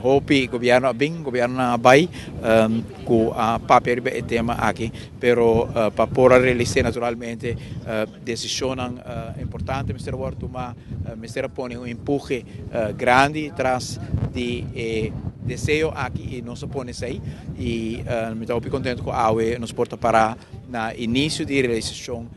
Hopi gobierno a bin, gobierno a bay cu a papia riba e tema aki, pero pa por a realisa naturalmente decisionnan importante mester a wordo tuma, mester a pone un empuhe grandi tras di e deseo aki y nos a pone esey y mi ta hopi contento cu awe nos por ta para na inicio di realisacion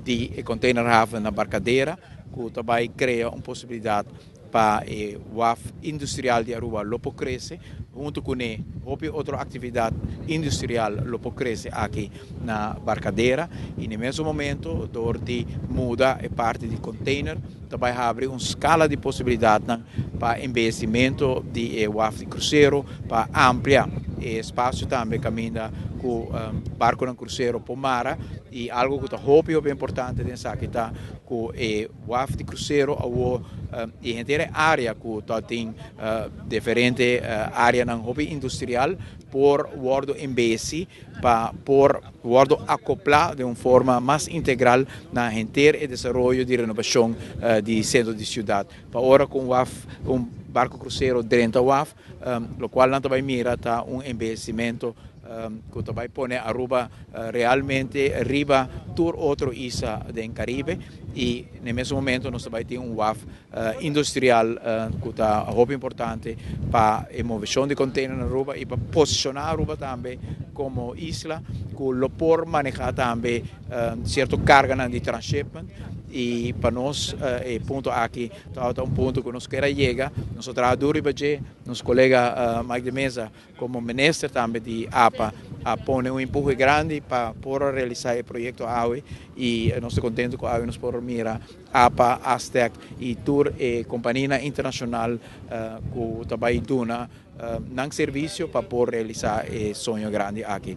di e containerhaven na Barcadera cu ta bay crea un posibilidad pa e waf industrial di Aruba lo por crece, hunto cu ne hopi otro actividad industrial lo por crece aki na Barcadera y na e mesun momento door di muda e parti di container ta bay habri un scala di posibilidadnan pa embeyecimento di e waf di crucero, pa amplia e espacio tambe caminda cu barconan crucero por mara y algo cu ta hopi hopi importante den esaki ta cu e waf di crucero awo y henter e area cu ta tin diferente areanan hopi industrial por wordo embeyeci pa por wordo acopla den un forma mas integral na henter e desaroyo di renobacion di centro di ciudad. Pa ora cu un waf, un barco crucero drenta waf, locual nan ta bay mira ta un embeyecimento cu ta bay pone Aruba realmente riba tur otro isla den Caribe y na e mesun momento nos ta bay tin un waf industrial cu ta hopi importante pa e movecion di container na Aruba y pa posiciona Aruba tambe como isla cu lo por maneha tambe cierto carganan di transshipment y pa nos e punto aki ta un punto cu nos kier a yega. Nos a traha duro riba dje, nos colega Mike de Meza como minister tambe di APA a pone un empuhe grandi pa por realisa e proyecto awe y nos ta contento cu awe nos por mira APA, Astec y tur e companianan internacional cu ta bay duna nan servicio pa por realisa e soño grandi aki.